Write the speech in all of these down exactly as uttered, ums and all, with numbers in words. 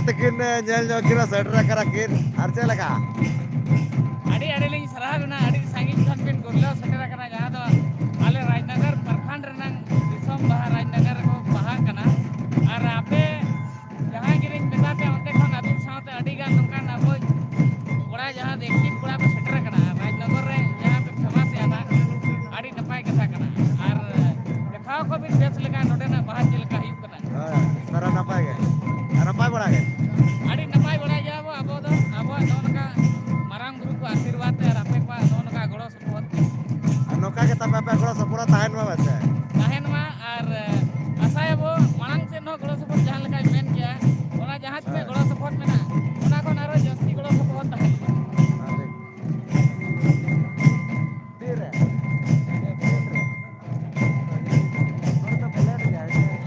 ᱛᱟᱹᱠᱤᱱ ᱧᱮᱞ ᱧᱚᱜ ᱠᱤᱱᱟ, ᱥᱮᱴᱮᱨ ᱟᱠᱟᱱᱟ ᱠᱤᱱ᱾ ᱟᱨ ᱪᱮᱫ ᱞᱮᱠᱟ? ᱟᱹᱰᱤ ᱟᱹᱰᱤ ᱞᱤᱧ ᱥᱟᱨᱦᱟᱣ ᱵᱮᱱᱟ, ᱟᱹᱰᱤ ᱥᱟᱺᱜᱤᱧ ᱠᱷᱚᱱ ᱵᱤᱱ ᱜᱩᱨᱞᱟᱹᱣ ᱥᱮᱴᱮᱨ ᱟᱠᱟᱱᱟ, ᱡᱟᱦᱟᱸ ᱫᱚ ᱟᱞᱮ ᱨᱟᱡᱽᱱᱚᱜᱚᱨ ᱯᱨᱚᱠᱷᱚᱸᱰ ᱨᱮᱱᱟᱝ ᱫᱤᱥᱚᱢ ᱵᱟᱦᱟ ᱨᱟᱡᱽᱱᱚᱜᱚᱨ ᱨᱮᱠᱚ ᱵᱟᱦᱟᱜ ᱠᱟᱱᱟ᱾ ᱟᱨ ᱟᱯᱮ ᱡᱟᱦᱟᱸᱭ ᱜᱮᱞᱤᱧ ᱢᱮᱛᱟ ᱯᱮᱭᱟ, ᱚᱱᱛᱮ ᱠᱷᱚᱱ ᱟᱹᱵᱤᱱ ᱥᱟᱶᱛᱮ ᱟᱹᱰᱤ ᱜᱟᱱ ᱱᱚᱝᱠᱟᱱ ᱟᱵᱚ ᱠᱚᱲᱟ, ᱡᱟᱦᱟᱸ ᱫᱚ active ᱠᱚᱲᱟ ᱠᱚ ᱥᱮᱴᱮᱨ ᱟᱠᱟᱱᱟ ᱨᱟᱡᱽᱱᱚᱜᱚᱨ ᱨᱮ, ᱡᱟᱦᱟᱸ ᱯᱮ ᱯᱷᱮᱢᱟᱥ ᱮᱜᱼᱟ ᱱᱟᱜ, ᱟᱹᱰᱤ ᱱᱟᱯᱟᱭ ᱠᱟᱛᱷᱟ ᱠᱟᱱᱟ᱾ ᱟᱨ ᱫᱮᱠᱷᱟᱣ ᱠᱚ ᱵᱤᱱ ᱵᱮᱥ ᱞᱮᱠᱟ ᱱᱚᱰᱮᱱᱟᱜ ᱵᱟᱦᱟ ᱪᱮᱫ ᱞᱮᱠᱟ ᱦᱩᱭᱩᱜ ᱠᱟᱱᱟ᱾ ᱦᱮᱸ, ᱥᱟᱱᱟᱢ ᱱᱟᱯᱟᱭ ᱜᱮ᱾ ᱟᱨ ᱱᱟᱯᱟᱭ ᱵᱟᱲᱟ ᱜᱮ? ᱟᱹᱰᱤ ᱱᱟᱯᱟᱭ ᱵᱟᱲᱟ ᱜᱮᱭᱟ ᱵᱚ ᱟᱵᱚ ᱫᱚ, ᱟᱵᱚᱣᱟᱜ ᱱᱚᱜᱼᱚ ᱱᱚᱝᱠᱟ ᱢᱟᱨᱟᱝ ᱵᱩᱨᱩ ᱠᱚ ᱟᱥᱤᱨᱵᱟᱫᱽ ᱛᱮ ᱟᱨ ᱟᱯᱮ ᱠᱚᱣᱟᱜ ᱱᱚᱜᱼᱚ ᱱᱚᱝᱠᱟ ᱜᱚᱲᱚ ᱥᱚᱯᱚᱦᱚᱫ᱾ ᱟᱨ ᱱᱚᱝᱠᱟ ᱜᱮ ᱛᱟᱯᱮ ᱟᱯᱮᱭᱟᱜ ᱜᱚᱲᱚ ᱥᱚᱯᱚᱦᱚᱫ ᱛᱟᱦᱮᱱ ᱢᱟ ᱯᱟᱥᱮ᱾ ᱛᱟᱦᱮᱱ ᱢᱟ, ᱟᱨ, ᱮ, ᱟᱥᱟᱭᱟᱵᱚ ᱢᱟᱲᱟᱝ ᱥᱮᱫ ᱦᱚᱸ ᱜᱚᱲᱚ ᱥᱚᱯᱚᱦᱚᱫ ᱡᱟᱦᱟᱸ ᱞᱮᱠᱟᱭ ᱢᱮᱱ ᱠᱮᱜᱼᱟ, ᱚᱱᱟ ᱡᱟᱦᱟᱸ ᱛᱤᱱᱟᱹᱜ ᱦᱮᱸ᱾ ᱜᱚᱲᱚ ᱥᱚᱯᱚᱦᱚᱫ ᱢᱮᱱᱟᱜᱼᱟ, ᱚᱱᱟ ᱠᱷᱚᱱ ᱟᱨᱚ ᱡᱟᱹᱥᱛᱤ ᱜᱚᱲᱚ ᱥᱚᱯᱚᱦᱚᱫ ᱛᱟᱦᱮᱱ ᱢᱟ᱾ ᱦᱮᱸ, ᱴᱷᱤᱠ᱾ ᱛᱤᱨᱮ? ᱱᱚᱰᱮ ᱫᱚ ᱵᱞᱮᱰ ᱜᱮᱭᱟ, ᱦᱮᱸ ᱥᱮ?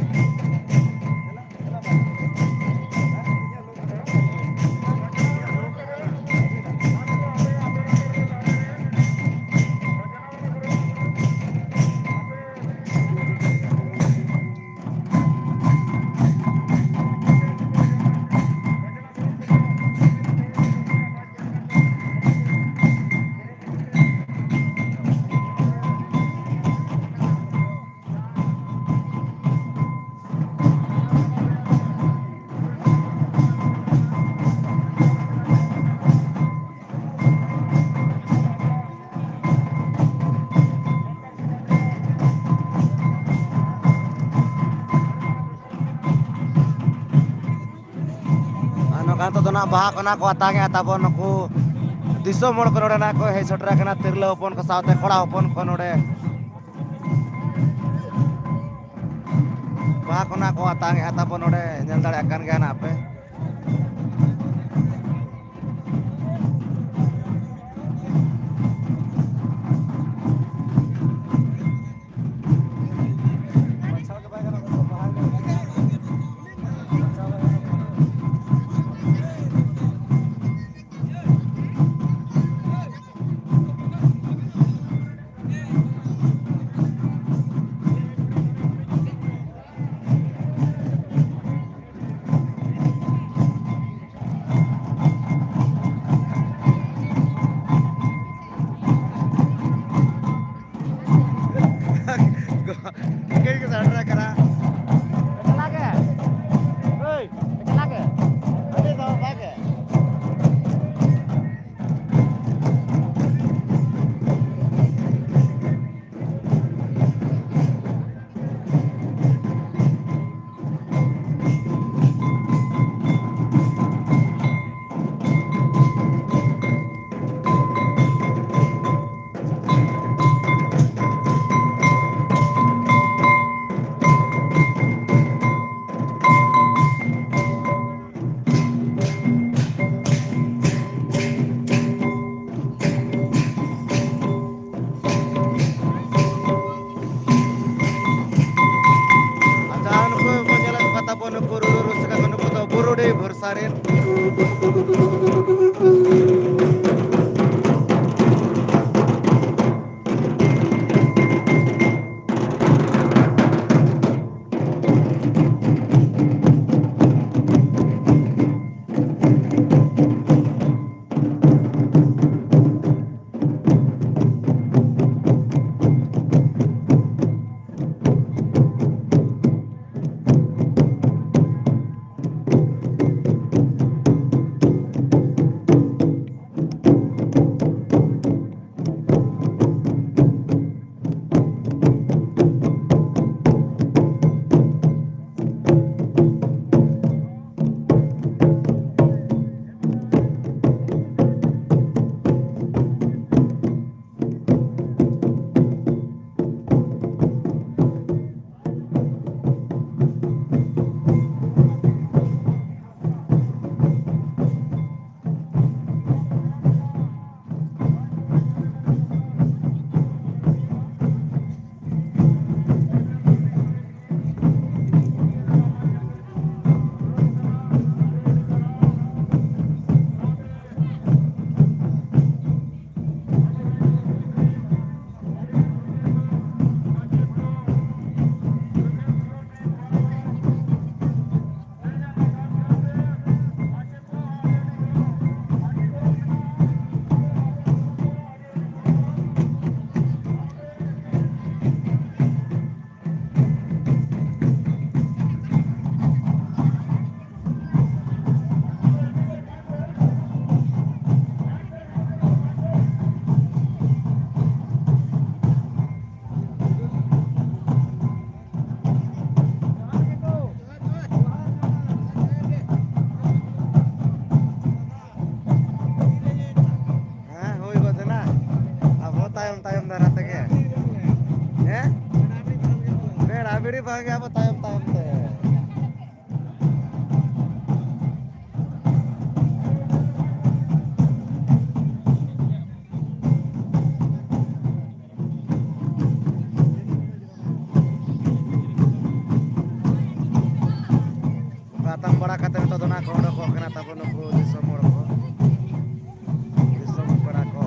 ᱟᱨ ᱱᱚᱝᱠᱟ ᱱᱤᱛᱚᱜ ᱫᱚ ᱱᱟᱜ ᱵᱟᱦᱟ ᱠᱚ ᱱᱟᱜ ᱠᱚ ᱟᱛᱟᱝᱮᱜᱼᱟ ᱛᱟᱵᱚᱱ ᱱᱩᱠᱩ ᱫᱤᱥᱚᱢ ᱦᱚᱲ ᱠᱚ, ᱱᱚᱰᱮ ᱱᱟᱜ ᱠᱚ ᱦᱮᱡ ᱥᱮᱴᱮᱨ ᱟᱠᱟᱱᱟ, ᱛᱤᱨᱞᱟᱹ ᱦᱚᱯᱚᱱ ᱠᱚ ᱥᱟᱶᱛᱮ ᱠᱚᱲᱟ ᱦᱚᱯᱚᱱ ᱠᱚ ᱱᱚᱰᱮ ᱵᱟᱦᱟ ᱠᱚ ᱱᱟᱜ ᱠᱚ ᱟᱛᱟᱝᱮᱜᱼᱟ ᱛᱟᱵᱚᱱ, ᱱᱚᱰᱮ ᱧᱮᱞ ᱫᱟᱲᱮᱭᱟᱜ ᱠᱟᱱ ᱜᱮᱭᱟ ᱱᱟᱜ ᱯᱮ᱾ ᱥᱮᱴᱮᱨ ᱟᱠᱟᱱᱟ᱾ ᱮᱠᱞᱟ ᱜᱮ? ᱦᱳᱭ᱾ ᱮᱠᱞᱟ ᱜᱮ? ᱟᱹᱰᱤ ᱫᱚ ᱵᱷᱟᱜᱮ᱾ ᱟᱪᱪᱷᱟ, ᱱᱩᱠᱩ ᱵᱚᱱ ᱧᱮᱞᱮᱫ ᱠᱚᱣᱟ ᱛᱟᱵᱚᱱ ᱱᱩᱠᱩ ᱨᱩᱨᱩ ᱨᱩᱥᱤᱠᱟ ᱠᱚ, ᱱᱩᱠᱩ ᱫᱚ ᱵᱩᱨᱩᱰᱤ ᱵᱷᱚᱨᱥᱟ ᱨᱮᱱ᱾ ᱦᱮᱸ? ᱵᱮᱲᱟ ᱵᱤᱲᱤ ᱵᱟᱝ ᱜᱮ, ᱟᱵᱚ ᱛᱟᱭᱚᱢ ᱛᱟᱭᱚᱢ ᱛᱮ᱾ ᱟᱛᱟᱝ ᱵᱟᱲᱟ ᱠᱟᱛᱮ ᱱᱤᱛᱚᱜ ᱫᱚ ᱱᱟᱜ ᱠᱚ ᱚᱰᱚᱠᱚᱜ ᱠᱟᱱᱟ ᱛᱟᱵᱚ ᱱᱩᱠᱩ ᱫᱤᱥᱚᱢ ᱦᱚᱲ ᱠᱚ, ᱫᱤᱥᱚᱢ ᱯᱮᱲᱟ ᱠᱚ᱾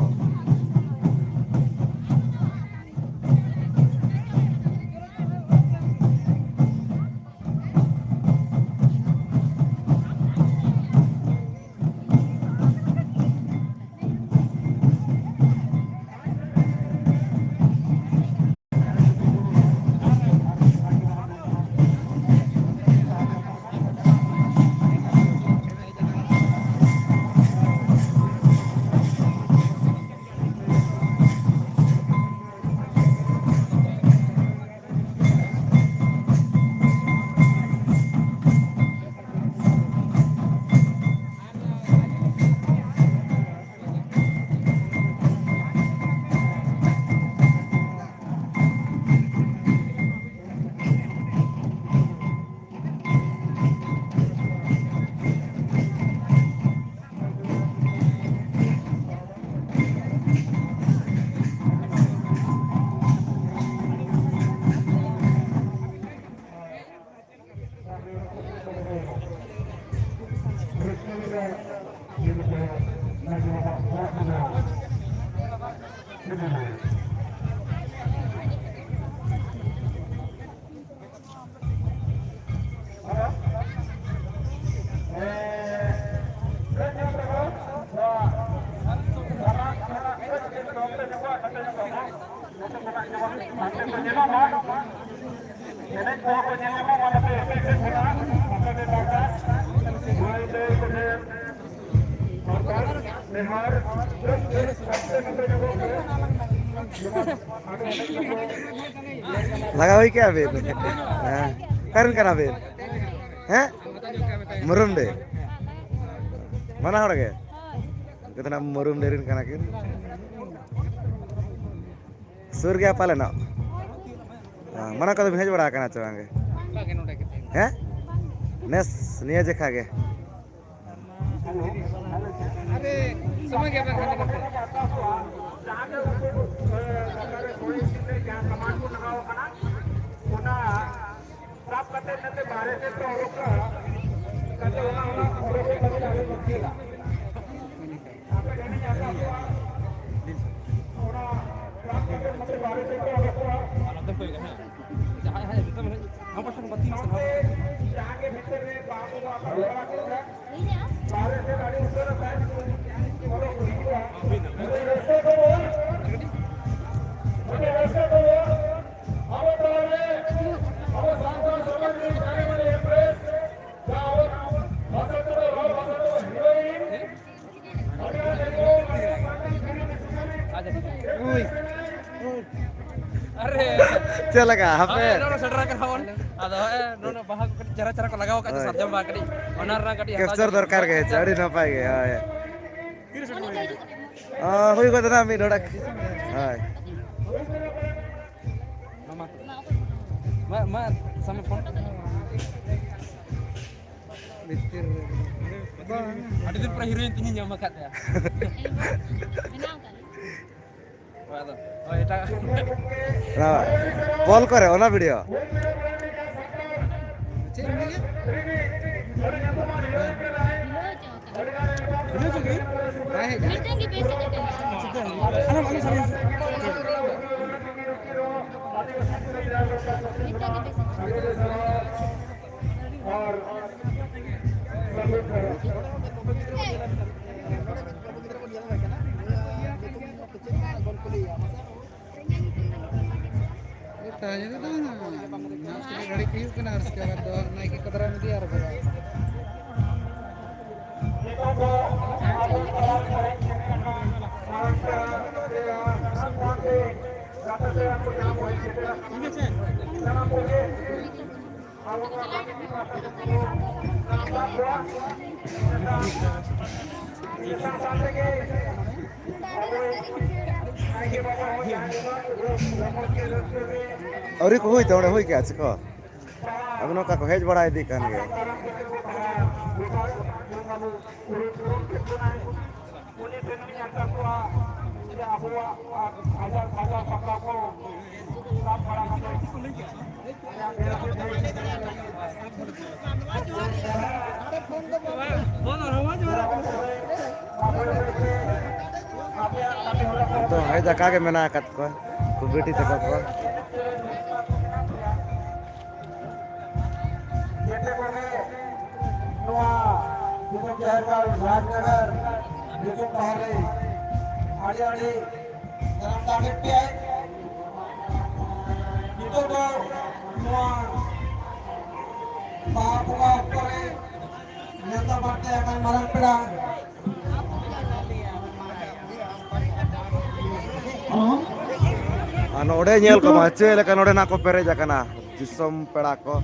ᱮᱱᱮᱡ ᱠᱚᱦᱚᱸ ᱠᱚ ᱧᱮᱞ ᱧᱟᱢᱚᱜ ᱠᱟᱱᱟ ᱯᱮ ᱮᱱᱮᱡ ᱠᱟᱱᱟ, ᱟᱯᱮ ᱯᱮ ᱯᱟᱦᱴᱟ ᱢᱟᱹᱭ ᱫᱟᱹᱭ ᱠᱚ ᱴᱷᱮᱱ ᱥᱚᱨᱠᱟᱨ ᱱᱮᱦᱚᱨ ᱵᱮᱥ ᱵᱮᱥ ᱟᱥᱛᱮ ᱱᱚᱛᱮ ᱧᱚᱜᱚᱜ ᱯᱮ᱾ ᱞᱟᱜᱟᱣ ᱦᱩᱭ ᱠᱮᱜᱼᱟ ᱵᱤᱱ? ᱦᱮᱸ᱾ ᱚᱠᱟ ᱨᱮᱱ ᱠᱟᱱᱟ ᱵᱤᱱ? ᱦᱮᱸ? ᱢᱩᱨᱩᱢᱰᱤ? ᱵᱟᱱᱟ ᱦᱚᱲ ᱜᱮ? ᱩᱱᱠᱩ ᱫᱚ ᱱᱟᱜ ᱢᱩᱨᱩᱢᱰᱤ ᱨᱮᱱ ᱠᱟᱱᱟ ᱠᱤᱱ᱾ ᱥᱩᱨ ᱜᱮᱭᱟ ᱯᱟᱞᱮᱱᱚᱜ᱾ ᱢᱟᱲᱟᱝ ᱠᱚᱫᱚ ᱵᱤᱱ ᱦᱮᱡ ᱵᱟᱲᱟ ᱟᱠᱟᱱᱟ ᱪᱮ ᱵᱟᱝ ᱜᱮ? ᱵᱟᱝ ᱜᱮ, ᱱᱚᱰᱮ ᱜᱮ ᱛᱟᱦᱮᱸ᱾ ᱦᱮᱸ? ᱱᱮᱥ ᱱᱤᱭᱟᱹ ᱡᱮᱠᱷᱟ ᱜᱮ? ᱟᱨᱮ, ᱥᱚᱢᱚᱭ ᱜᱮ ᱵᱟᱝ ᱦᱩᱭ ᱞᱮᱱᱟ ᱛᱚ᱾ ᱥᱟᱵ ᱠᱟᱛᱮ ᱱᱚᱛᱮ ᱵᱟᱦᱨᱮ ᱥᱮᱫ ᱠᱚ ᱚᱰᱚᱠ ᱠᱚᱣᱟ᱾ ᱠᱟᱛᱮ ᱚᱱᱟ, ᱚᱱᱟ ᱚᱰᱚᱠ ᱞᱟᱹᱜᱤᱫ ᱟᱞᱮ ᱢᱩᱥᱠᱤᱞᱟ᱾ ᱟᱯᱮ ᱴᱷᱮᱱ ᱤᱧ ᱟᱥᱟ ᱠᱚᱣᱟ, ᱚᱱᱟ ᱥᱟᱵ ᱠᱟᱛᱮ ᱱᱚᱛᱮ ᱵᱟᱦᱨᱮ ᱥᱮᱫ ᱠᱚ ᱚᱰᱚᱠ ᱠᱚᱣᱟ᱾ ᱡᱟᱦᱟᱸᱭ ᱦᱟᱸᱜ ᱱᱤᱛᱚᱜ ᱢᱟᱱᱮ ᱱᱚᱣᱟ ᱯᱟᱥᱴᱟ ᱠᱷᱚᱱ ᱵᱟᱹᱛᱤ ᱢᱮᱥᱮ, ᱱᱚᱣᱟ ᱯᱟᱥᱴᱟ᱾ ᱡᱟᱦᱟᱸ ᱜᱮ ᱵᱷᱤᱛᱤᱨ ᱨᱮ ᱵᱟᱝ ᱵᱚᱱ ᱟᱴᱚᱠ ᱵᱟᱲᱟ ᱠᱚ ᱠᱷᱟᱱ, ᱵᱟᱦᱨᱮ ᱥᱮᱫ ᱟᱹᱰᱤ ᱩᱥᱟᱹᱨᱟ ᱥᱟᱭᱤᱰ ᱚᱰᱚᱠ ᱦᱩᱭᱩᱜᱼᱟ᱾ ᱟᱹᱰᱤ ᱨᱟᱹᱥᱠᱟᱹ ᱠᱷᱚᱵᱚᱨ, ᱟᱹᱰᱤ ᱨᱟᱹᱥᱠᱟᱹ ᱠᱷᱚᱵᱚᱨ, ᱟᱵᱚ ᱛᱟᱞᱟᱨᱮ ᱟᱵᱚ ᱥᱟᱱᱛᱟᱲ ᱥᱚᱢᱟᱡᱽ ᱨᱤᱱ ᱡᱟᱦᱟᱸᱭ ᱢᱟᱱᱮ ᱮᱢᱯᱨᱮᱥ, ᱡᱟᱦᱟᱸ ᱟᱵᱚ ᱵᱷᱟᱥᱟ ᱛᱮᱫᱚ, ᱨᱚᱲ ᱵᱷᱟᱥᱟ ᱛᱮᱫᱚ ᱦᱤᱨᱳᱭᱤᱱ, ᱟᱹᱰᱤ ᱟᱸᱴ ᱮᱠᱫᱚᱢ ᱟᱹᱰᱤ ᱥᱟᱱᱛᱟᱲ ᱠᱟᱹᱢᱤ ᱨᱮ ᱥᱮᱪᱮᱫ ᱟᱨᱮ᱾ ᱪᱮᱫ ᱞᱮᱠᱟ ᱦᱟᱯᱮ? ᱦᱳᱭ, ᱱᱚᱰᱮ ᱥᱮᱴᱮᱨ ᱟᱠᱟᱱᱟ ᱵᱚᱱ᱾ ᱟᱫᱚ ᱦᱳᱭ, ᱱᱚᱰᱮ ᱵᱟᱦᱟ ᱠᱚ ᱠᱟᱹᱴᱤᱡ ᱪᱮᱦᱨᱟ ᱪᱮᱦᱨᱟ ᱠᱚ ᱞᱟᱜᱟᱣ ᱟᱠᱟᱫ ᱪᱚ, ᱦᱳᱭ᱾ ᱥᱟᱨᱡᱚᱢ ᱵᱟᱦᱟ ᱠᱟᱹᱴᱤᱡ, ᱚᱱᱟ ᱨᱮᱱᱟᱜ ᱠᱟᱹᱴᱤᱡ ᱦᱟᱛᱟᱣ ᱠᱮᱯᱪᱟᱨ ᱧᱚᱜ ᱫᱚᱨᱠᱟᱨ ᱜᱮ, ᱦᱩᱭᱩᱜᱼᱟ᱾ ᱟᱹᱰᱤ ᱱᱟᱯᱟᱭ ᱜᱮ, ᱦᱳᱭ᱾ ᱚ, ᱦᱩᱭ ᱜᱚᱫ ᱮᱱᱟ ᱢᱤᱫ ᱰᱚᱸᱰᱮᱠ᱾ ᱦᱳᱭ᱾ ᱢᱟ, ᱢᱟ, ᱢᱟ, ᱥᱟᱢᱱᱮ ᱯᱷᱳᱱ᱾ ᱵᱷᱤᱛᱤᱨ ᱨᱮ᱾ ᱵᱟᱝ᱾ ᱟᱹᱰᱤ ᱫᱤᱱ ᱯᱚᱨᱮ ᱦᱤᱨᱳᱭᱤᱱ ᱛᱤᱧ ᱧᱟᱢ ᱟᱠᱟᱫ ᱛᱟᱭᱟ᱾ ᱵᱮᱱᱟᱣ ᱠᱟᱜ ᱞᱤᱧ᱾ ᱦᱳᱭ, ᱟᱫᱚ, ᱦᱳᱭ, ᱮᱴᱟᱜ᱾ ᱚᱱᱟ ᱯᱚᱞ ᱠᱚᱨᱮ, ᱚᱱᱟ ᱵᱷᱤᱰᱤᱭᱳ᱾ ᱪᱮᱫ ᱮᱢ ᱞᱟᱹᱭᱟ? ᱦᱮᱸ᱾ ᱵᱟᱭ ᱦᱮᱡ ᱟᱠᱟᱱᱟ᱾ ᱢᱤᱫᱴᱟᱝ ᱜᱮ ᱵᱮᱥ ᱟᱠᱟᱱᱟ᱾ ᱟᱞᱚᱢ, ᱟᱞᱚᱢ ᱥᱟᱵ ᱢᱤᱫᱴᱟᱝ ᱜᱮ ᱵᱮᱥ ᱟᱠᱟᱱᱟ᱾ ᱛᱟᱦᱮᱸ ᱫᱚ ᱵᱟᱝ, ᱱᱟᱥᱮ ᱜᱷᱟᱹᱲᱤᱡ ᱦᱩᱭᱩᱜ ᱠᱟᱱᱟ, ᱩᱥᱠᱮ ᱵᱟᱫ ᱫᱚ ᱱᱟᱭᱠᱮ ᱠᱚ ᱫᱟᱨᱟᱢ ᱤᱫᱤᱭᱟ ᱟᱨ ᱵᱷᱟᱜᱟᱜ᱾ ᱟᱹᱣᱨᱤ ᱠᱚ ᱦᱩᱭ ᱛᱮ ᱚᱸᱰᱮ ᱦᱩᱭ ᱠᱮᱜᱼᱟ ᱪᱮ ᱠᱚ? ᱟᱫᱚ ᱱᱚᱝᱠᱟ ᱠᱚ ᱦᱮᱡ ᱵᱟᱲᱟ ᱤᱫᱤᱜ ᱠᱟᱱ ᱜᱮᱭᱟ᱾ ᱱᱤᱛᱚᱜ ᱦᱮᱡ ᱟᱠᱟ ᱜᱮ ᱢᱮᱱᱟᱜ ᱟᱠᱟᱫ ᱠᱚᱣᱟ ᱠᱚᱢᱤᱴᱤ ᱛᱟᱠᱚ ᱠᱚ᱾ ᱡᱮᱛᱮ ᱠᱚᱜᱮ ᱱᱚᱣᱟ ᱫᱤᱥᱚᱢ ᱡᱟᱦᱮᱨ ᱜᱟᱲ ᱨᱟᱡᱽᱱᱚᱜᱚᱨ ᱫᱤᱥᱚᱢ ᱵᱟᱦᱨᱮ ᱟᱹᱰᱤ ᱟᱹᱰᱤ ᱥᱟᱱᱟᱢ ᱫᱟᱲᱮ ᱯᱮ᱾ ᱱᱤᱛᱚᱜ ᱫᱚ ᱱᱚᱣᱟ ᱵᱟᱦᱟ ᱵᱚᱸᱜᱟ ᱚᱠᱛᱚ ᱨᱮ ᱱᱮᱣᱛᱟ ᱵᱟᱨᱛᱮ ᱟᱠᱟᱱ ᱢᱟᱨᱟᱝ ᱯᱮᱲᱟ ᱟᱨ ᱱᱚᱰᱮ ᱧᱮᱞ ᱠᱚᱢᱟ, ᱪᱮᱫ ᱞᱮᱠᱟ ᱱᱚᱰᱮ ᱱᱟᱜ ᱠᱚ ᱯᱮᱨᱮᱡ ᱟᱠᱟᱱᱟ ᱫᱤᱥᱚᱢ ᱯᱮᱲᱟ ᱠᱚ,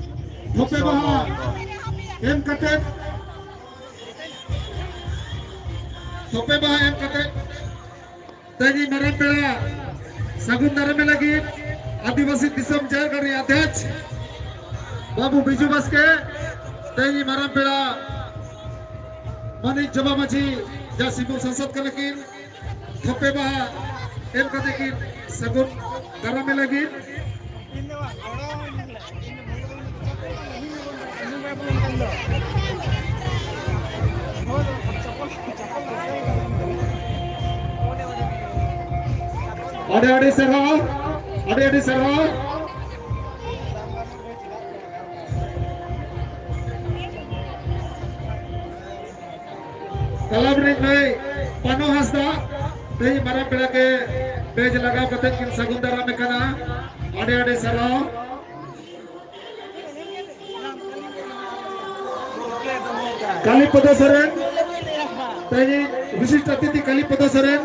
ᱛᱷᱚᱯᱮ ᱫᱤᱥᱚᱢ ᱵᱟᱦᱟ ᱦᱚᱲ ᱠᱚ᱾ ᱮᱢ ᱠᱟᱛᱮ, ᱛᱷᱚᱯᱮ ᱵᱟᱦᱟ ᱮᱢ ᱠᱟᱛᱮ ᱛᱮᱦᱮᱧ ᱢᱟᱨᱟᱝ ᱯᱮᱲᱟ ᱥᱟᱹᱜᱩᱱ ᱫᱟᱨᱟᱢᱮ ᱞᱟᱹᱜᱤᱫ ᱟᱹᱫᱤᱵᱟᱹᱥᱤ ᱫᱤᱥᱚᱢ ᱡᱟᱦᱮᱨ ᱜᱟᱲ ᱨᱤᱱᱤᱡ ᱚᱫᱷᱭᱚᱠᱥ ᱵᱟᱹᱵᱩ ᱵᱤᱡᱩ ᱵᱟᱥᱠᱮ, ᱛᱮᱦᱮᱧ ᱢᱟᱨᱟᱝ ᱯᱮᱲᱟ ᱢᱟᱹᱱᱤᱡ ᱡᱚᱵᱟ ᱢᱟᱹᱡᱷᱤ, ᱡᱟ ᱥᱤᱢᱵᱚᱞ ᱥᱟᱝᱥᱚᱫ ᱠᱟᱱᱟ ᱠᱤᱱ, ᱛᱷᱚᱯᱮ ᱵᱟᱦᱟ ᱮᱢ ᱠᱟᱛᱮ ᱠᱤᱱ ᱥᱟᱹᱜᱩᱱ ᱫᱟᱨᱟᱢᱮ ᱞᱟᱹᱜᱤᱫ᱾ ᱟᱹᱰᱤ ᱟᱹᱰᱤ ᱥᱟᱨᱦᱟᱣ, ᱟᱹᱰᱤ ᱟᱹᱰᱤ ᱥᱟᱨᱦᱟᱣ᱾ ᱠᱞᱟᱵᱽ ᱨᱤᱱ ᱱᱩᱭ ᱯᱟᱱᱚ ᱦᱟᱸᱥᱫᱟ ᱛᱮᱦᱮᱧ ᱢᱟᱨᱟᱝ ᱯᱮᱲᱟ ᱜᱮ ᱵᱮᱡᱽ ᱞᱟᱜᱟᱣ ᱠᱟᱛᱮ ᱠᱤᱱ ᱥᱟᱹᱜᱩᱱ ᱫᱟᱨᱟᱢᱮ ᱠᱟᱱᱟ᱾ ᱟᱹᱰᱤ ᱟᱹᱰᱤ ᱥᱟᱨᱦᱟᱣ᱾ ᱠᱟᱞᱤᱯᱚᱫᱚ ᱥᱚᱨᱮᱱ, ᱛᱮᱦᱮᱧ ᱵᱤᱥᱤᱥᱴ ᱚᱛᱤᱛᱷᱤ ᱠᱟᱞᱤᱯᱚᱫᱚ ᱥᱚᱨᱮᱱ,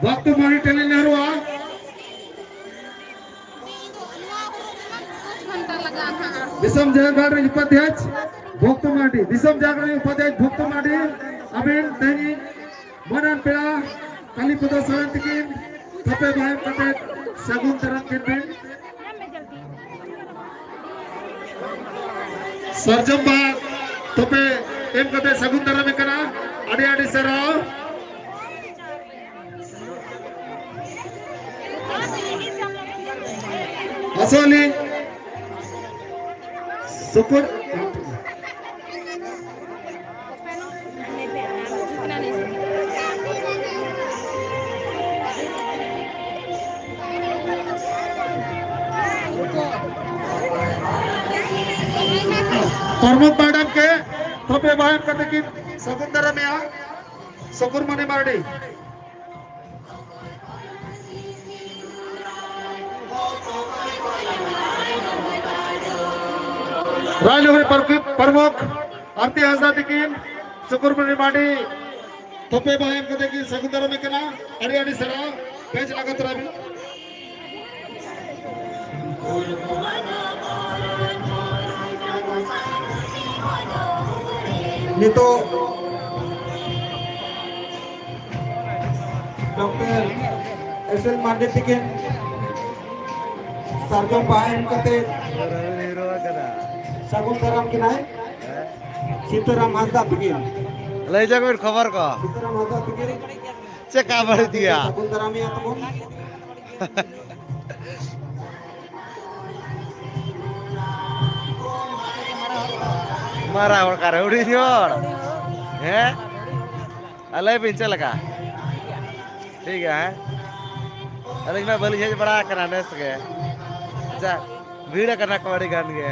ᱵᱷᱚᱠᱛᱚ ᱢᱟᱹᱱᱤ ᱴᱮᱞᱮᱱ ᱱᱮᱦᱨᱩᱣᱟ᱾ ᱫᱤᱥᱚᱢ ᱡᱟᱦᱮᱨ ᱜᱟᱲ ᱨᱮᱱ ᱩᱯᱟᱫᱷᱭᱟᱠᱥ ᱵᱷᱚᱠᱛᱚ ᱢᱟᱨᱰᱤ, ᱫᱤᱥᱚᱢ ᱡᱟᱦᱮᱨ ᱜᱟᱲ ᱨᱮᱱ ᱩᱯᱟᱫᱷᱭᱟᱠᱥ ᱵᱷᱚᱠᱛᱚ ᱢᱟᱨᱰᱤ, ᱟᱵᱮᱱ ᱛᱮᱦᱮᱧ ᱢᱟᱨᱟᱝ ᱯᱮᱲᱟ ᱠᱟᱞᱤᱯᱚᱫᱚ ᱥᱚᱨᱮᱱ ᱛᱤᱠᱤᱱ ᱛᱷᱚᱯᱮ ᱵᱟᱦᱟ ᱮᱢ ᱠᱟᱛᱮ ᱥᱟᱹᱜᱩᱱ ᱫᱟᱨᱟᱢ ᱠᱤᱱ ᱵᱤᱱ᱾ ᱥᱟᱨᱡᱚᱢ ᱵᱟᱦᱟ ᱛᱷᱚᱯᱮ ᱮᱢ ᱠᱟᱛᱮ ᱥᱟᱹᱜᱩᱱ ᱫᱟᱨᱟᱢ ᱠᱟᱱᱟ᱾ ᱟᱹᱰᱤ ᱟᱹᱰᱤ ᱥᱟᱨᱦᱟᱣ᱾ ᱟᱥᱚᱞᱤ ᱥᱩᱠᱩᱨ ᱯᱨᱚᱢᱳᱫ ᱢᱮᱰᱟᱢ ᱠᱮ ᱛᱷᱚᱯᱮ ᱵᱟᱦᱟ ᱮᱢ ᱠᱟᱛᱮ ᱠᱤᱱ ᱥᱟᱹᱜᱩᱱ ᱫᱟᱨᱟᱢᱮᱭᱟ᱾ ᱥᱩᱠᱩᱨᱢᱚᱱᱤ ᱢᱟᱨᱰᱤ᱾ ᱨᱟᱡᱽᱱᱚᱜᱚᱨᱤ ᱯᱨᱚᱠᱤ-, ᱯᱨᱚᱢᱩᱠᱷ ᱟᱨᱛᱤ ᱦᱟᱸᱥᱫᱟ ᱛᱤᱠᱤᱱ ᱥᱩᱠᱩᱨᱢᱩᱱᱤ ᱢᱟᱨᱰᱤ ᱛᱷᱚᱯᱮ ᱵᱟᱦᱟ ᱮᱢ ᱠᱟᱛᱮ ᱠᱤᱱ ᱥᱟᱹᱜᱩᱱ ᱫᱟᱨᱟᱢᱮ ᱠᱟᱱᱟ᱾ ᱟᱹᱰᱤ ᱟᱹᱰᱤ ᱥᱟᱨᱦᱟᱣ᱾ ᱵᱮᱧᱪ ᱞᱟᱜᱟ ᱛᱚᱨᱟᱭ ᱵᱤᱱ᱾ ᱱᱤᱛᱚᱜ ᱰᱚᱠᱴᱚᱨ ᱮᱥ ᱮᱞ ᱢᱟᱨᱰᱤ ᱛᱤᱠᱤᱱ ᱥᱟᱨᱡᱚᱢ ᱵᱟᱦᱟ ᱮᱢ ᱠᱟᱛᱮ ᱥᱟᱹᱜᱩᱱ ᱫᱟᱨᱟᱢ ᱠᱤᱱᱟᱭ ᱥᱤᱛᱟᱹᱨᱟᱢ ᱦᱟᱸᱥᱫᱟ ᱛᱤᱠᱤᱱ᱾ ᱞᱟᱹᱭ ᱡᱚᱝ ᱵᱤᱱ ᱠᱷᱚᱵᱚᱨ ᱠᱚ᱾ ᱥᱤᱛᱟᱹᱨᱟᱢ ᱦᱟᱸᱥᱫᱟ ᱛᱤᱠᱤᱱ ᱪᱮᱫ ᱠᱟ ᱵᱟᱹᱲᱤᱡ ᱜᱮᱭᱟ? ᱥᱟᱹᱜᱩᱱ ᱫᱟᱨᱟᱢᱮᱭᱟ ᱛᱟᱵᱚᱱ᱾ ᱢᱟᱨᱟᱝ ᱦᱚᱲ ᱚᱠᱟᱨᱮ ᱦᱩᱰᱤᱧ ᱦᱚᱲ? ᱦᱮᱸ? ᱟᱨ ᱞᱟᱹᱭ ᱵᱤᱱ ᱪᱮᱫ ᱞᱮᱠᱟ? ᱴᱷᱤᱠ ᱜᱮᱭᱟ, ᱦᱮᱸ? ᱟᱹᱞᱤᱧ ᱢᱟ ᱵᱟᱹᱞᱤᱧ ᱦᱮᱡ ᱵᱟᱲᱟ ᱟᱠᱟᱱᱟ ᱱᱮᱥ ᱜᱮ᱾ ᱟᱪᱪᱷᱟ, ᱵᱷᱤᱲ ᱟᱠᱟᱱᱟ ᱠᱚ ᱟᱹᱰᱤ ᱜᱟᱱ ᱜᱮ᱾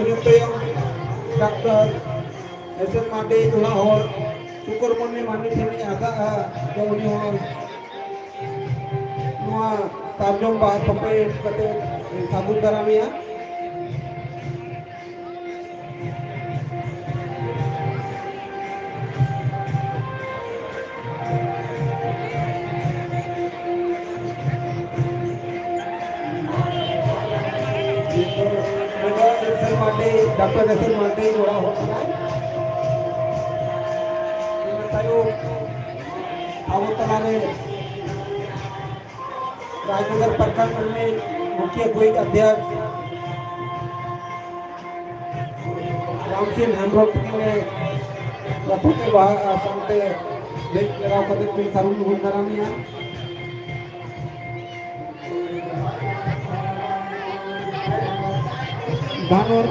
ᱤᱱᱟᱹ ᱛᱟᱭᱚᱢ ᱰᱟᱠᱛᱟᱨ ᱮᱥ ᱮᱢ ᱢᱟᱨᱰᱤ ᱚᱲᱟᱜ ᱦᱚᱲ ᱥᱩᱠᱨᱢᱚᱱᱤ ᱢᱟᱨᱰᱤ ᱴᱷᱮᱱ ᱤᱧ ᱟᱥᱟᱜᱼᱟ ᱡᱮ ᱩᱱᱤ ᱦᱚᱸ ᱱᱚᱣᱟ ᱥᱟᱨᱡᱚᱢ ᱵᱟᱦᱟ ᱛᱷᱚᱯᱮ ᱠᱟᱛᱮ ᱥᱟᱹᱜᱩᱱ ᱫᱟᱨᱟᱢᱮᱭᱟ᱾ Mardi, doctor S L Mardi ᱚᱲᱟᱜ ᱦᱚᱲ ᱠᱟᱱᱟᱭ᱾ ᱤᱱᱟᱹ ᱛᱟᱭᱚᱢ ᱟᱵᱚ ᱛᱟᱞᱟᱨᱮ ᱨᱟᱡᱽᱱᱚᱜᱚᱨ ᱯᱨᱚᱠᱷᱚᱸᱰ ᱨᱤᱱᱤᱡ ᱢᱩᱠᱷᱤᱭᱟᱹ ᱜᱚᱭᱤᱠ ᱚᱫᱷᱭᱚᱠᱥ ᱨᱟᱢᱥᱤᱝ ᱦᱮᱢᱵᱨᱚᱢ ᱛᱟᱹᱠᱤᱱ ᱮ ᱵᱟᱠᱷᱩᱴ ᱮ ᱵᱟᱦᱟ ᱟᱨ ᱥᱟᱶᱛᱮ ᱵᱮᱡ ᱯᱮᱨᱟᱣ ᱠᱟᱛᱮ ᱠᱤᱱ ᱥᱟᱹᱜᱩᱱ ᱜᱚᱴ ᱫᱟᱨᱟᱢᱮᱜᱼᱟ᱾ ᱫᱷᱟᱱᱚᱨ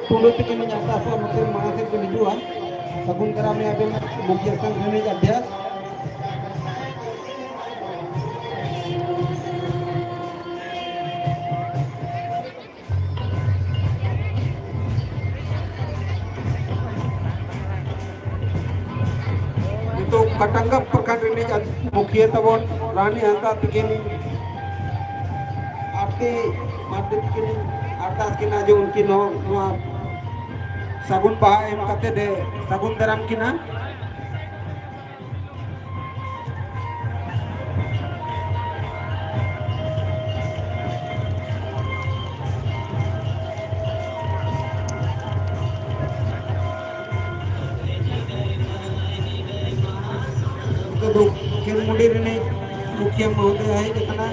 ᱴᱩᱰᱩ ᱛᱟᱹᱠᱤᱱ ᱤᱧ ᱟᱥᱟ ᱠᱚᱣᱟ ᱱᱚᱛᱮ ᱢᱟᱲᱟᱝ ᱥᱮᱫ ᱵᱤᱱ ᱦᱤᱡᱩᱜᱼᱟ᱾ ᱥᱟᱹᱜᱩᱱ ᱫᱟᱨᱟᱢᱮᱜᱼᱟ ᱵᱤᱱ ᱢᱩᱠᱷᱤᱭᱟᱹ ᱥᱚᱝᱜᱷ ᱨᱤᱱᱤᱡ ᱚᱫᱷᱭᱚᱠᱥ᱾ ᱱᱤᱛᱚᱜ ᱠᱟᱴᱟᱝᱜᱟ ᱯᱨᱚᱠᱷᱚᱸᱰ ᱨᱤᱱᱤᱡ ᱢᱩᱠᱷᱤᱭᱟᱹ ᱛᱟᱵᱚᱱ ᱨᱟᱱᱤ ᱦᱟᱸᱥᱫᱟ ᱛᱤᱠᱤᱱ ᱟᱨᱛᱤ ᱢᱟᱨᱰᱤ ᱛᱤᱠᱤᱱ ᱟᱨᱫᱟᱥ ᱠᱤᱱᱟ ᱡᱮ ᱩᱱᱠᱤᱱ ᱦᱚᱸ ᱱᱚᱣᱟ ᱥᱟᱹᱜᱩᱱ ᱵᱟᱦᱟ ᱮᱢ ᱠᱟᱛᱮ ᱮ ᱥᱟᱹᱜᱩᱱ ᱫᱟᱨᱟᱢ ᱠᱤᱱᱟ᱾ ᱱᱤᱛᱚᱜ ᱫᱚ ᱠᱷᱮᱞ ᱢᱩᱰᱤ ᱨᱤᱱᱤᱡ ᱢᱩᱠᱷᱤᱭᱟᱹ ᱢᱚᱦᱳᱫᱚᱭ ᱦᱮᱡ ᱟᱠᱟᱱᱟ᱾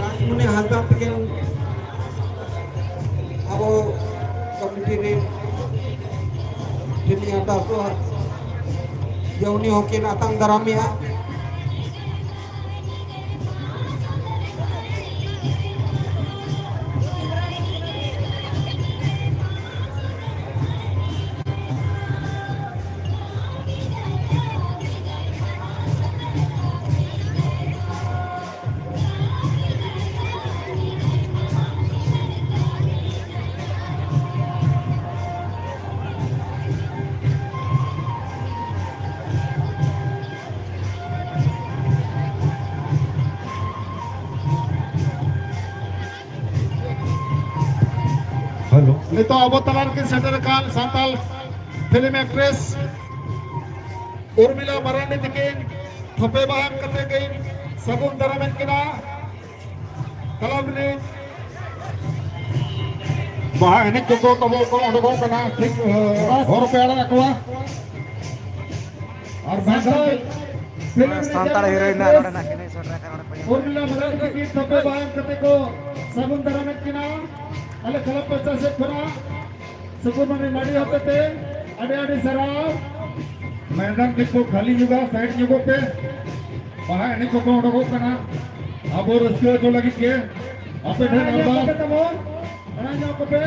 ᱨᱟᱡᱽᱢᱚᱱᱤ ᱦᱟᱸᱥᱫᱟ ᱛᱟᱹᱠᱤᱱ ᱟᱵᱚ ᱠᱚᱢᱤᱴᱤ ᱨᱮ ᱴᱷᱮᱱ ᱤᱧ ᱟᱨᱫᱟᱥᱚᱜᱼᱟ ᱡᱮ ᱩᱱᱤ ᱦᱚᱸᱠᱤᱱ ᱟᱛᱟᱝ ᱫᱟᱨᱟᱢᱮᱭᱟ᱾ ᱦᱮᱞᱳ᱾ ᱱᱤᱛᱚᱜ ᱟᱵᱚ ᱛᱟᱞᱟ ᱨᱮᱠᱤᱱ ᱥᱮᱴᱮᱨ ᱟᱠᱟᱱ ᱥᱟᱱᱛᱟᱲ ᱯᱷᱤᱞᱢ ᱮᱠᱴᱨᱮᱥ ᱩᱨᱢᱤᱞᱟ ᱢᱟᱨᱟᱱᱰᱤ ᱛᱤᱠᱤᱱ ᱛᱷᱚᱯᱮ ᱵᱟᱦᱟ ᱮᱢ ᱠᱟᱛᱮ ᱠᱤᱱ ᱥᱟᱹᱜᱩᱱ ᱫᱟᱨᱟᱢᱮᱫ ᱠᱤᱱᱟ ᱠᱞᱟᱵᱽ ᱨᱤᱱᱤᱡ ᱵᱟᱦᱟ ᱮᱱᱮᱡ ᱠᱚᱠᱚ ᱛᱟᱵᱚ ᱠᱚ ᱚᱰᱚᱠᱚᱜ ᱠᱟᱱᱟ, ᱴᱷᱤᱠ, ᱮ, ᱦᱚᱨ ᱯᱮ ᱟᱲᱟᱜ ᱟᱠᱚᱣᱟ᱾ ᱟᱨ ᱵᱟᱝᱠᱷᱟᱱ ᱥᱟᱱᱛᱟᱲ ᱦᱤᱨᱳᱭᱤᱱ ᱱᱚᱰᱮᱱᱟᱜ ᱮᱱᱮᱡ ᱥᱮᱴᱮᱨ ᱟᱠᱟᱱᱟ, ᱱᱚᱰᱮ ᱯᱮ ᱧᱮᱞ ᱩᱨᱢᱤᱞᱟ ᱢᱟᱨᱰᱤ ᱛᱤᱠᱤᱱ ᱛᱷᱚᱯᱮ ᱵᱟᱦᱟ ᱮᱢ ᱠᱟᱛᱮ ᱠᱚ ᱥᱟᱹᱜᱩᱱ ᱫᱟᱨᱟᱢᱮᱫ ᱠᱤᱱᱟ᱾ ᱟᱞᱮ ᱠᱞᱟᱵᱽ ᱯᱟᱦᱴᱟ ᱥᱮᱫ ᱠᱷᱚᱱᱟᱜ ᱥᱩᱠᱩᱨᱢᱚᱱᱤ ᱢᱟᱹᱰᱤ ᱦᱚᱛᱮᱛᱮ ᱟᱹᱰᱤ ᱟᱹᱰᱤ ᱥᱟᱨᱦᱟᱣ᱾ ᱢᱚᱭᱫᱟᱱ ᱠᱚ ᱠᱷᱟᱹᱞᱤ ᱧᱚᱜᱟ, ᱥᱟᱭᱤᱰ ᱧᱚᱜᱚᱜ ᱯᱮ᱾ ᱵᱟᱦᱟ ᱮᱱᱮᱡ ᱠᱚᱠᱚ ᱚᱰᱚᱠᱚᱜ ᱠᱟᱱᱟ ᱟᱵᱚ ᱨᱟᱹᱥᱠᱟᱹ ᱦᱚᱪᱚ ᱞᱟᱹᱜᱤᱫ ᱜᱮ᱾ ᱟᱯᱮ ᱴᱷᱮᱱ ᱟᱨᱫᱟᱥ᱾ ᱛᱟᱵᱚᱱ, ᱟᱲᱟᱝ ᱧᱚᱜ ᱠᱚᱯᱮ᱾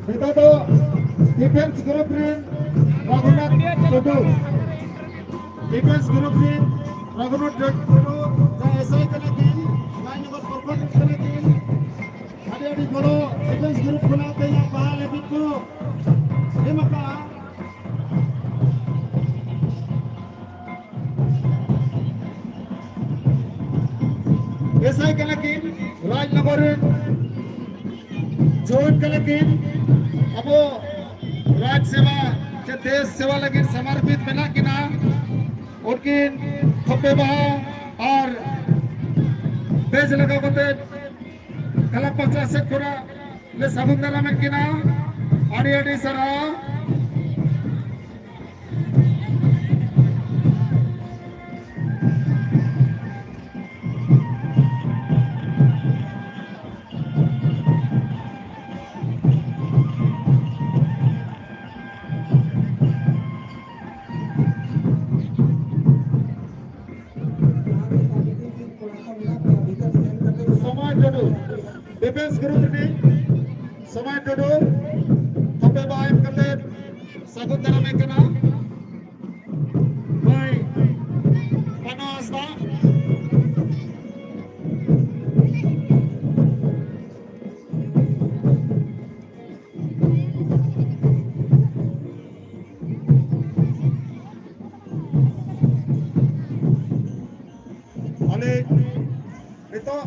ᱱᱤᱛᱚᱜ ᱫᱚ ᱰᱤᱯᱷᱮᱱᱥ ᱜᱨᱩᱯ ᱨᱮᱱ ᱨᱟᱜᱷᱩᱱᱟᱛᱷ ᱴᱩᱰᱩ, ᱰᱤᱯᱷᱮᱱᱥ ᱜᱨᱩᱯ ᱨᱮᱱ ᱨᱟᱜᱷᱩᱱᱟᱛᱷ ᱴᱩᱰᱩ, ᱡᱟᱦᱟᱸᱭ ᱮᱥ ᱟᱭ ᱠᱟᱱᱟ ᱠᱤᱱ, ᱨᱟᱡᱽᱱᱚᱜᱚᱨ ᱯᱨᱚᱠᱷᱚᱸᱰ ᱨᱮᱱ ᱠᱟᱱᱟ ᱠᱤᱱ, ᱟᱹᱰᱤ ᱟᱹᱰᱤ ᱜᱚᱲᱚ ᱰᱤᱯᱷᱮᱱᱥ ᱜᱨᱩᱯ ᱠᱷᱚᱱᱟᱜ ᱛᱮᱦᱮᱧᱟᱜ ᱵᱟᱦᱟ ᱞᱟᱹᱜᱤᱫ ᱠᱚ ᱮᱢ ᱟᱠᱟᱫᱼᱟ᱾ ᱮᱥ ᱟᱭ ᱠᱟᱱᱟ ᱠᱤᱱ, ᱨᱟᱡᱽᱱᱚᱜᱚᱨ ᱨᱮᱱ ᱡᱩᱣᱟᱹᱱ ᱠᱟᱱᱟ ᱠᱤᱱ, ᱟᱵᱚ ᱨᱟᱡᱽ ᱥᱮᱵᱟ ᱥᱮ ᱫᱮᱥ ᱥᱮᱵᱟ ᱞᱟᱹᱜᱤᱫ ᱥᱚᱢᱚᱨᱯᱤᱛ ᱢᱮᱱᱟᱜ ᱠᱤᱱᱟ᱾ ᱩᱱᱠᱤᱱ ᱛᱷᱚᱯᱮ ᱵᱟᱦᱟ ᱟᱨ ᱵᱮᱡᱽ ᱞᱟᱜᱟᱣ ᱠᱟᱛᱮ ᱠᱞᱟᱵᱽ ᱯᱟᱦᱴᱟ ᱥᱮᱫ ᱠᱷᱚᱱᱟᱜ ᱞᱮ ᱥᱟᱹᱜᱩᱱ ᱫᱟᱨᱟᱢᱮᱫ ᱠᱤᱱᱟ᱾ ᱟᱹᱰᱤ ᱟᱹᱰᱤ ᱥᱟᱨᱦᱟᱣ᱾ ᱥᱚᱢᱟᱭ ᱴᱩᱰᱩ, ᱰᱤᱯᱷᱮᱱᱥ ᱜᱨᱩᱯ ᱨᱤᱱᱤᱡ ᱥᱚᱢᱟᱭ ᱴᱩᱰᱩ, ᱛᱷᱚᱯᱮ ᱵᱟᱦᱟ ᱮᱢ ᱠᱟᱛᱮ ᱥᱟᱹᱜᱩᱱ ᱫᱟᱨᱟᱢᱮ ᱠᱟᱱᱟ᱾ ᱢᱟᱹᱭ ᱛᱚ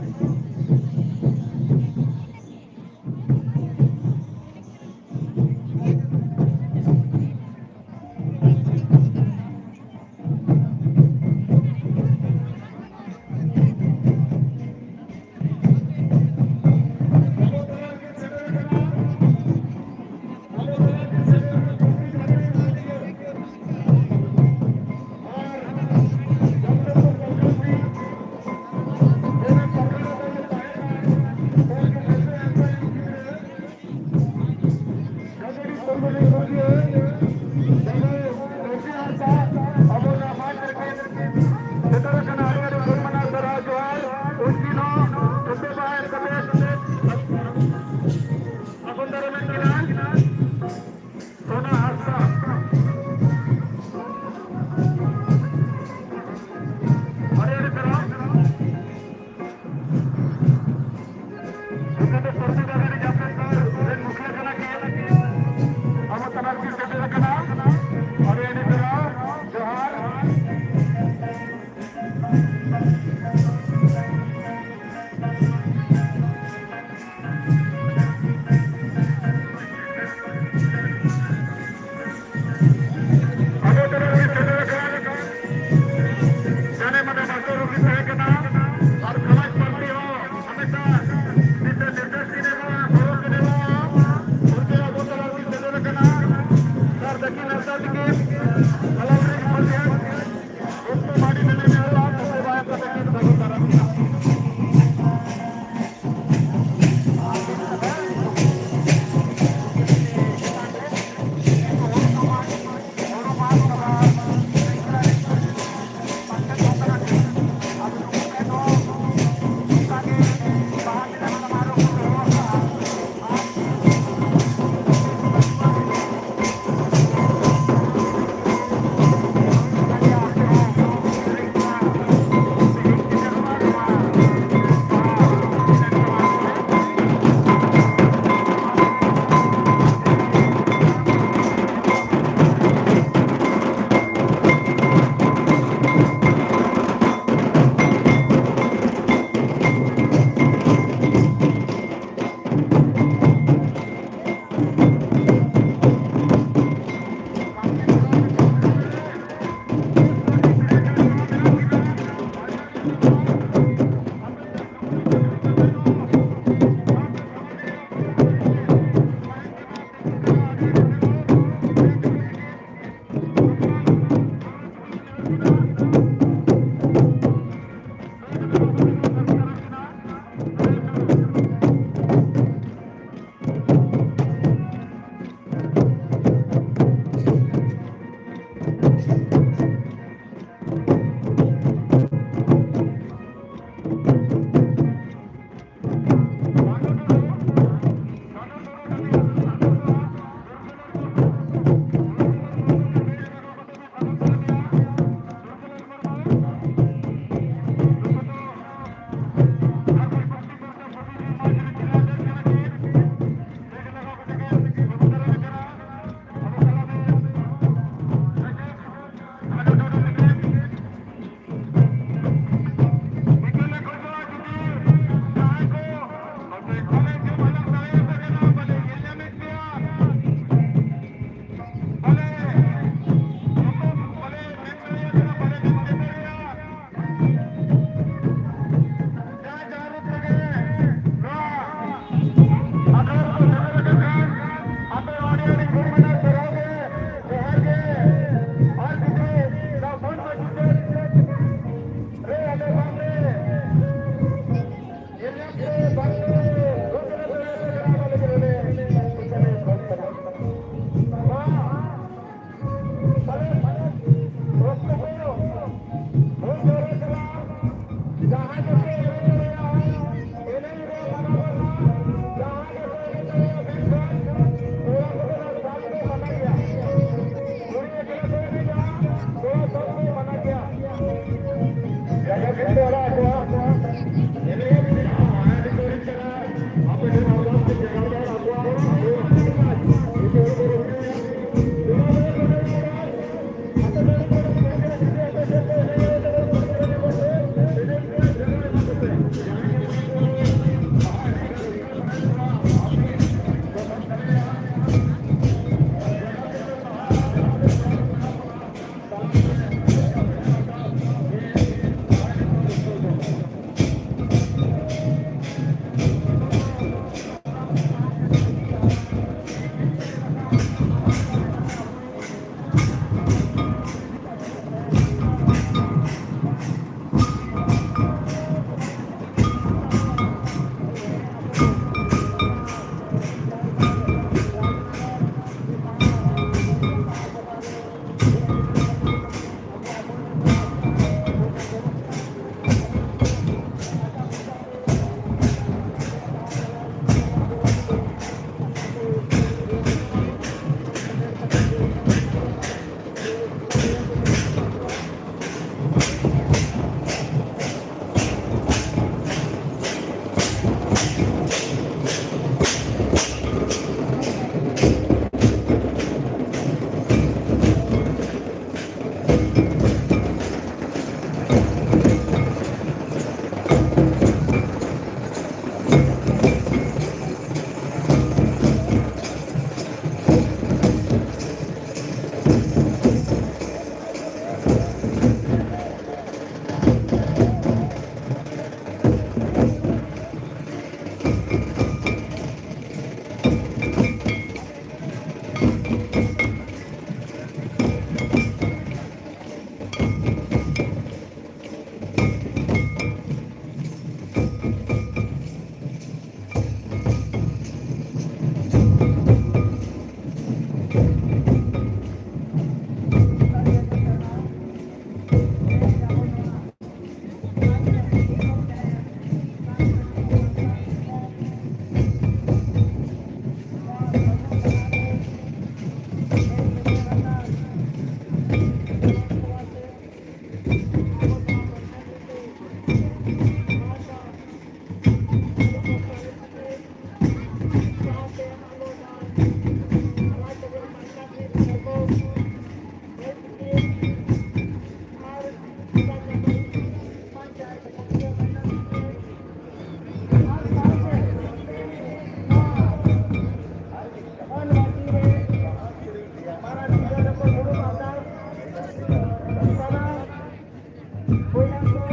ᱵᱚᱭᱦᱟ ᱠᱚ,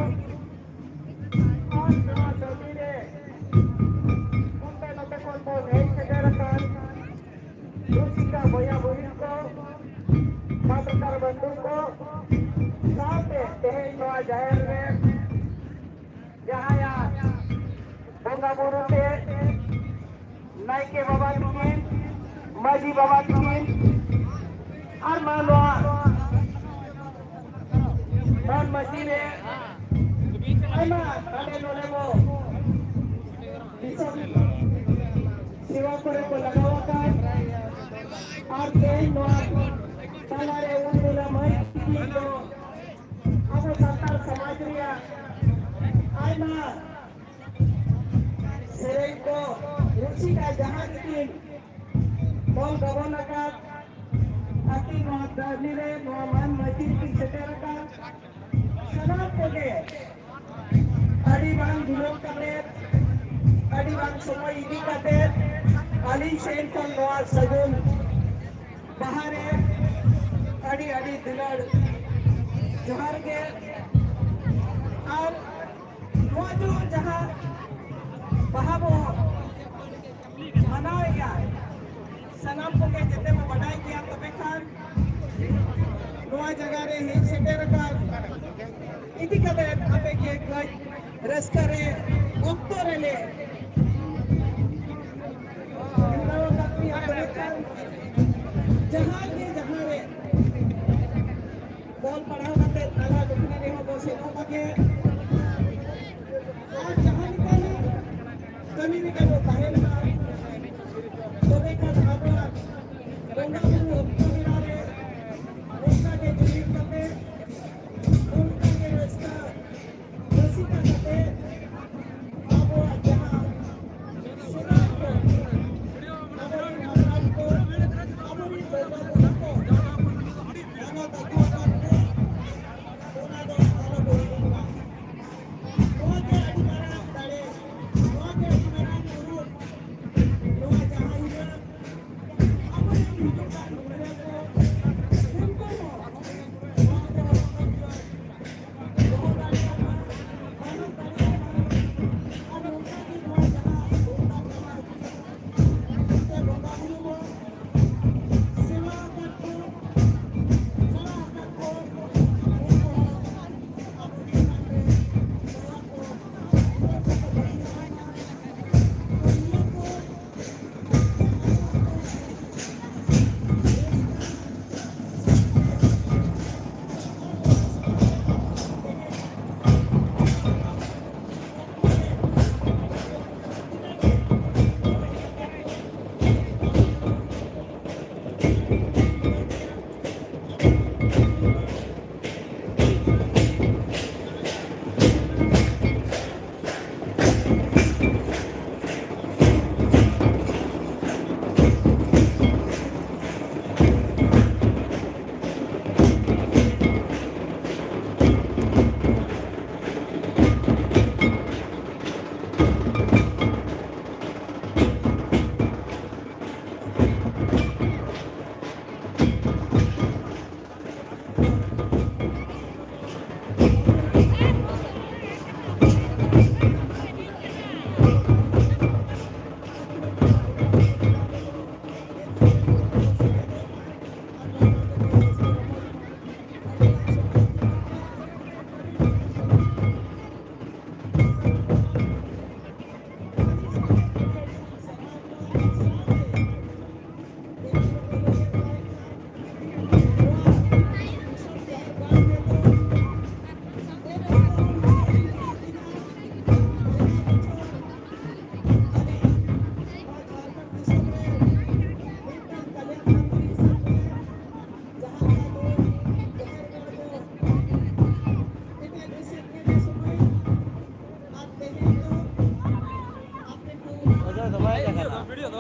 ᱟᱨ ᱱᱚᱣᱟ ᱴᱟᱺᱰᱤ ᱨᱮ ᱚᱱᱛᱮ ᱱᱚᱛᱮ ᱠᱷᱚᱱ ᱵᱚᱱ ᱦᱮᱡ ᱥᱮᱴᱮᱨ ᱟᱠᱟᱱ ᱨᱩᱥᱤᱠᱟ ᱵᱚᱭᱦᱟ ᱵᱩᱦᱤᱱ ᱠᱚ, ᱢᱟ ᱯᱨᱚᱠᱟᱨ ᱵᱚᱱᱫᱷᱩ ᱠᱚ, ᱥᱟᱶᱛᱮ ᱛᱮᱦᱮᱧ ᱱᱚᱣᱟ ᱡᱟᱦᱮᱨ ᱨᱮ ᱡᱟᱦᱟᱸᱭᱟᱜ ᱵᱚᱸᱜᱟ ᱵᱩᱨᱩ ᱛᱮ ᱱᱟᱭᱠᱮ ᱵᱟᱵᱟ ᱛᱟᱹᱠᱤᱱ, ᱢᱟᱹᱡᱷᱤ ᱵᱟᱵᱟ ᱛᱟᱹᱠᱤᱱ, ᱟᱨ ᱢᱟ ᱱᱚᱣᱟ ᱢᱟᱹᱡᱷᱤ ᱨᱮ ᱟᱭᱢᱟ ᱦᱟᱸᱰᱮ ᱱᱚᱰᱮ ᱵᱚ ᱫᱤᱥᱚᱢ ᱥᱮᱵᱟ ᱠᱚᱨᱮ ᱠᱚ ᱞᱟᱜᱟᱣ ᱟᱠᱟᱱ, ᱟᱨ ᱛᱮᱦᱮᱧ ᱱᱚᱣᱟ ᱛᱟᱞᱟᱨᱮ ᱩᱨᱢᱤᱞᱟ ᱢᱟᱹᱭ ᱛᱤᱠᱤᱱ ᱫᱚ ᱟᱵᱚ ᱥᱟᱱᱛᱟᱲ ᱥᱚᱢᱟᱡᱽ ᱨᱮᱭᱟᱜ ᱟᱭᱢᱟ ᱥᱮᱨᱮᱧ ᱠᱚ ᱨᱩᱥᱤᱠᱟ ᱡᱟᱦᱟᱸ ᱜᱮᱠᱤᱱ ᱚᱞ ᱜᱟᱵᱟᱱ ᱟᱠᱟᱫ, ᱟᱹᱠᱤᱱ ᱱᱚᱣᱟ ᱫᱷᱟᱹᱨᱛᱤ ᱨᱮ ᱱᱚᱣᱟ ᱢᱟᱹᱱ ᱢᱟᱹᱡᱷᱤ ᱨᱮᱠᱤᱱ ᱥᱮᱴᱮᱨ ᱟᱠᱟᱱ, ᱥᱟᱱᱟᱢ ᱠᱚᱜᱮ ᱟᱹᱰᱤ ᱵᱟᱝ ᱵᱤᱞᱚᱢ ᱠᱟᱛᱮ, ᱟᱹᱰᱤ ᱵᱟᱝ ᱥᱚᱢᱚᱭ ᱤᱫᱤ ᱠᱟᱛᱮ ᱟᱹᱞᱤᱧ ᱥᱮᱱ ᱠᱷᱚᱱ ᱱᱚᱣᱟ ᱥᱟᱹᱜᱩᱱ ᱵᱟᱦᱟ ᱨᱮ ᱟᱹᱰᱤ ᱟᱹᱰᱤ ᱫᱩᱞᱟᱹᱲ ᱡᱚᱦᱟᱨ ᱜᱮ᱾ ᱟᱨ ᱱᱚᱣᱟ ᱡᱚ ᱡᱟᱦᱟᱸ ᱵᱟᱦᱟ ᱵᱚ ᱢᱟᱱᱟᱣᱮᱫᱼᱟ, ᱥᱟᱱᱟᱢ ᱠᱚᱜᱮ ᱡᱮᱛᱮ ᱵᱚ ᱵᱟᱰᱟᱭ ᱜᱮᱭᱟ, ᱛᱚᱵᱮ ᱠᱷᱟᱱ ᱱᱚᱣᱟ ᱡᱟᱭᱜᱟ ᱨᱮ ᱦᱮᱡ ᱥᱮᱴᱮᱨ ᱟᱠᱟᱱ ᱤᱫᱤ ᱠᱟᱛᱮ ᱟᱯᱮ ᱜᱮ ᱠᱟᱹᱡ ᱨᱟᱹᱥᱠᱟᱹ ᱨᱮ ᱚᱠᱛᱚ ᱨᱮᱞᱮ ᱡᱚᱲᱟᱣ ᱟᱠᱟᱫ ᱯᱮᱭᱟ, ᱛᱚᱵᱮ ᱠᱷᱟᱱ ᱡᱟᱦᱟᱸ ᱜᱮ ᱡᱟᱦᱟᱸ ᱨᱮ ᱚᱞ ᱯᱟᱲᱦᱟᱣ ᱠᱟᱛᱮ ᱱᱟᱞᱦᱟ ᱫᱩᱠᱷᱱᱤ ᱨᱮᱦᱚᱸ ᱵᱚ ᱥᱮᱱᱚᱜ ᱢᱟᱜᱮ᱾ ᱟᱨ ᱡᱟᱦᱟᱸ ᱞᱮᱠᱟᱱᱟᱜ ᱠᱟᱹᱢᱤ ᱨᱮᱜᱮ ᱵᱚ ᱛᱟᱦᱮᱱ ᱢᱟ, ᱛᱚᱵᱮ ᱠᱷᱟᱱ ᱟᱵᱚᱣᱟᱜ ᱵᱚᱸᱜᱟ ᱵᱩᱨᱩ ᱚᱠᱛᱚ ᱵᱮᱲᱟ ᱨᱮ ᱚᱱᱠᱟ ᱜᱮ ᱡᱩᱢᱤᱫ ᱠᱟᱛᱮ, ᱚᱱᱠᱟ ᱜᱮ ᱨᱟᱹᱥᱠᱟᱹ ᱨᱟᱹᱥᱤᱠᱟ ᱠᱟᱛᱮ ᱟᱵᱚᱣᱟᱜ ᱡᱟᱦᱟᱸ ᱥᱮᱫᱟᱭ ᱠᱚ, ᱟᱵᱚᱨᱮᱱ ᱦᱟᱯᱲᱟᱢ ᱠᱚ, ᱟᱵᱚᱨᱮᱱ ᱵᱚᱸᱜᱟ ᱵᱩᱨᱩ ᱠᱚ ᱢᱟᱱᱟᱣ ᱟᱹᱜᱩ ᱟᱠᱟᱫ ᱠᱚ, ᱚᱱᱟ ᱫᱚ ᱟᱞᱚ ᱵᱚᱱ ᱦᱤᱲᱤᱧ ᱢᱟ᱾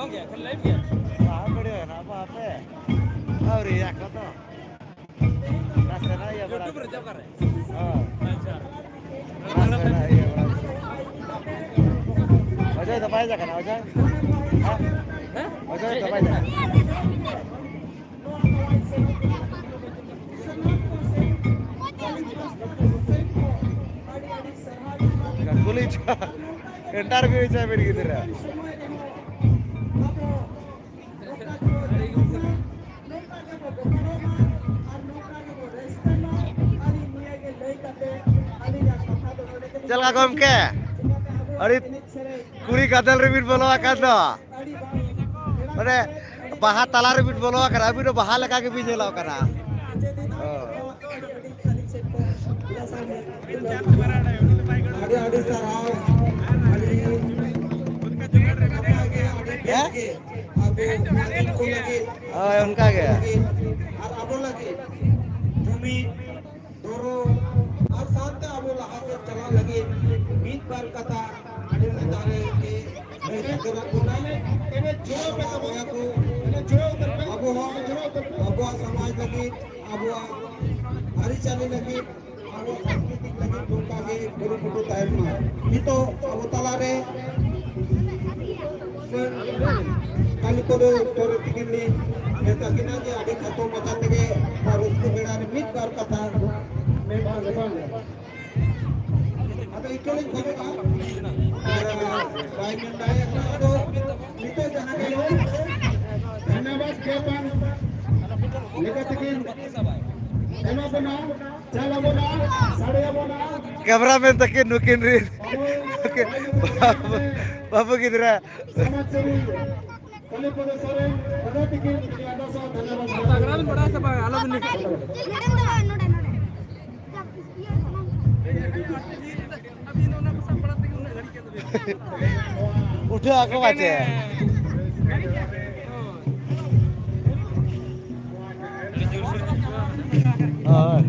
ᱵᱟᱦᱟ ᱵᱷᱤᱰᱤᱭᱳ ᱦᱮᱱᱟᱜ ᱵᱟ ᱟᱯᱮ? ᱟᱹᱣᱨᱤ ᱟᱠᱚ ᱫᱚ᱾ ᱱᱟᱥᱮᱱᱟᱜ ᱤᱭᱟᱹ ᱵᱟᱲᱟ ᱠᱟᱛᱮ᱾ ᱦᱚᱸ᱾ ᱱᱟᱥᱮᱱᱟᱜ ᱤᱭᱟᱹ ᱵᱟᱲᱟ ᱠᱟᱛᱮ᱾ ᱚᱡᱚᱭ ᱫᱚ ᱵᱟᱭ ᱦᱮᱡ ᱟᱠᱟᱱᱟ, ᱚᱡᱚᱭ? ᱦᱮᱸ? ᱚᱡᱚᱭ ᱫᱚ ᱵᱟᱭ ᱦᱮᱡ ᱟᱠᱟᱱᱟ᱾ ᱠᱩᱞᱤ ᱪᱚ, interview ᱪᱚ ᱵᱤᱱ ᱜᱤᱫᱽᱨᱟᱹ᱾ ᱪᱮᱫ ᱞᱮᱠᱟ ᱜᱚᱢᱠᱮ? ᱟᱹᱰᱤ ᱠᱩᱲᱤ ᱜᱟᱫᱮᱞ ᱨᱮᱵᱤᱱ ᱵᱚᱞᱚ ᱟᱠᱟᱱ ᱫᱚ᱾ ᱢᱟᱱᱮ ᱵᱟᱦᱟ ᱛᱟᱞᱟ ᱨᱮᱵᱤᱱ ᱵᱚᱞᱚ ᱟᱠᱟᱱᱟ, ᱟᱹᱵᱤᱱ ᱫᱚ ᱵᱟᱦᱟ ᱞᱮᱠᱟ ᱜᱮᱵᱤᱱ ᱧᱮᱞᱚᱜ ᱠᱟᱱᱟ᱾ ᱚ᱾ ᱟᱹᱰᱤ ᱟᱹᱰᱤ ᱥᱟᱨᱦᱟᱣ᱾ ᱟᱹᱰᱤ ᱱᱟᱯᱟᱭ ᱜᱮ, ᱟᱹᱰᱤ ᱵᱮᱥ ᱦᱮᱸ? ᱜᱮ᱾ ᱟᱵᱚ ᱩᱱᱠᱩ ᱞᱟᱹᱜᱤᱫ, ᱦᱳᱭ, ᱚᱱᱠᱟ ᱜᱮ᱾ ᱟᱨ ᱟᱵᱚ ᱞᱟᱹᱜᱤᱫ ᱡᱩᱢᱤᱫ ᱫᱷᱚᱨᱚᱢ ᱟᱨ ᱥᱟᱶᱛᱮ ᱟᱵᱚ ᱞᱟᱦᱟ ᱥᱮᱫ ᱪᱟᱞᱟᱜ ᱞᱟᱹᱜᱤᱫ ᱢᱤᱫ ᱵᱟᱨ ᱠᱟᱛᱷᱟ ᱟᱹᱰᱤ ᱞᱟᱛᱟᱨ ᱨᱮ ᱞᱟᱹᱭ ᱥᱚᱫᱚᱨᱟᱜ ᱵᱚᱱᱟ᱾ ᱛᱚᱵᱮ ᱡᱳᱨ ᱯᱮ ᱛᱟᱵᱚᱱᱟ᱾ ᱵᱚᱭᱦᱟ ᱠᱚ, ᱡᱳᱨ ᱩᱛᱟᱹᱨ ᱯᱮ᱾ ᱟᱵᱚ ᱦᱚᱸ ᱡᱳᱨ ᱩᱛᱟᱹᱨ ᱯᱮ᱾ ᱟᱵᱚᱣᱟᱜ ᱥᱚᱢᱟᱡᱽ ᱞᱟᱹᱜᱤᱫ, ᱟᱵᱚᱣᱟᱜ ᱟᱹᱨᱤᱪᱟᱹᱞᱤ ᱞᱟᱹᱜᱤᱫ, ᱟᱵᱚ ᱥᱟᱝᱥᱠᱨᱤᱛᱤᱠ ᱞᱟᱹᱜᱤᱫ ᱱᱚᱝᱠᱟ ᱜᱮ ᱠᱩᱨᱩᱢᱩᱴᱩ ᱛᱟᱦᱮᱱ ᱢᱟ᱾ ᱱᱤᱛᱚᱜ ᱟᱵᱚ ᱛᱟᱞᱟᱨᱮ ᱠᱟᱹᱞᱤ ᱯᱚᱫᱚ ᱥᱚᱨᱮᱱ ᱛᱤᱠᱤᱱ ᱞᱤᱧ ᱢᱮᱛᱟ ᱠᱤᱱᱟ ᱡᱮ ᱟᱹᱰᱤ ᱠᱷᱟᱴᱚ ᱢᱟᱪᱷᱟ ᱛᱮᱜᱮ ᱱᱚᱣᱟ ᱨᱟᱹᱥᱠᱟᱹ ᱵᱮᱲᱟ ᱨᱮ ᱢᱤᱫ ᱵᱟᱨ ᱠᱟᱛᱷᱟ ᱢᱮᱱ ᱵᱟᱝ ᱨᱮ ᱵᱟᱝ᱾ ᱟᱫᱚ ᱤᱠᱟᱹ ᱞᱤᱧ ᱠᱷᱚᱡᱚᱜᱼᱟ, ᱟᱨ ᱵᱟᱭ ᱢᱮᱱ ᱫᱟᱲᱮᱭᱟᱜ ᱠᱟᱱᱟ᱾ ᱟᱫᱚ ᱱᱤᱛᱚᱜ ᱡᱟᱦᱟᱸ ᱜᱮ ᱫᱷᱚᱱᱭᱚᱵᱟᱫ ᱜᱮ ᱵᱟᱝ ᱞᱮᱠᱟ ᱛᱮᱜᱮ ᱮᱢᱟ ᱵᱚᱱᱟ, ᱪᱟᱞ ᱟᱵᱚᱱᱟ, ᱥᱟᱰᱮ ᱟᱵᱚᱱᱟ᱾ ᱠᱮᱢᱨᱟᱢᱮᱱ ᱛᱟᱹᱠᱤᱱ ᱱᱩᱠᱤᱱ ᱨᱤᱱ ᱵᱟᱹᱵᱩ ᱜᱤᱫᱽᱨᱟᱹ᱾ ᱛᱟᱜᱽᱲᱟ ᱵᱤᱱ ᱵᱟᱲᱟᱭᱟ ᱥᱮ ᱵᱟᱝ? ᱟᱞᱚ ᱵᱤᱱ ᱱᱚᱰᱮ, ᱱᱚᱰᱮ, ᱱᱚᱰᱮ᱾ ᱩᱴᱷᱟᱹ ᱟᱠᱚ ᱯᱟᱪᱮ᱾ ᱦᱳᱭ᱾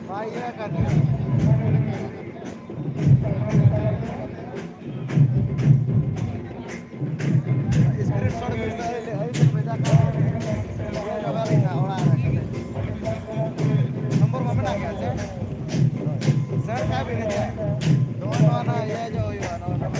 ᱵᱟᱭ ᱤᱭᱟᱹ ᱟᱠᱟᱱ ᱜᱮᱭᱟ᱾ ᱥᱠᱨᱤᱱ ᱥᱚᱴ ᱵᱤᱱ ᱥᱮ ᱟᱹᱞᱤᱧ ᱞᱤᱧ ᱵᱷᱮᱡᱟ ᱠᱟᱜᱼᱟ᱾ ᱤᱭᱟᱹ ᱧᱚᱜ ᱟᱹᱞᱤᱧ ᱦᱟᱸᱜ ᱚᱲᱟᱜ ᱨᱮ ᱠᱟᱹᱴᱤᱡ᱾ ᱱᱚᱢᱵᱚᱨ ᱢᱟ ᱢᱮᱱᱟᱜ ᱜᱮᱭᱟ ᱥᱮ? ᱥᱮᱱᱰ ᱠᱟᱜ ᱵᱤᱱ ᱦᱮᱸ ᱪᱮ? ᱱᱚᱜᱼᱚ ᱱᱚᱣᱟ ᱱᱟᱜ ᱤᱭᱟᱹ ᱧᱚᱜ ᱦᱩᱭᱩᱜᱼᱟ, ᱱᱚᱣᱟ ᱱᱟᱜ᱾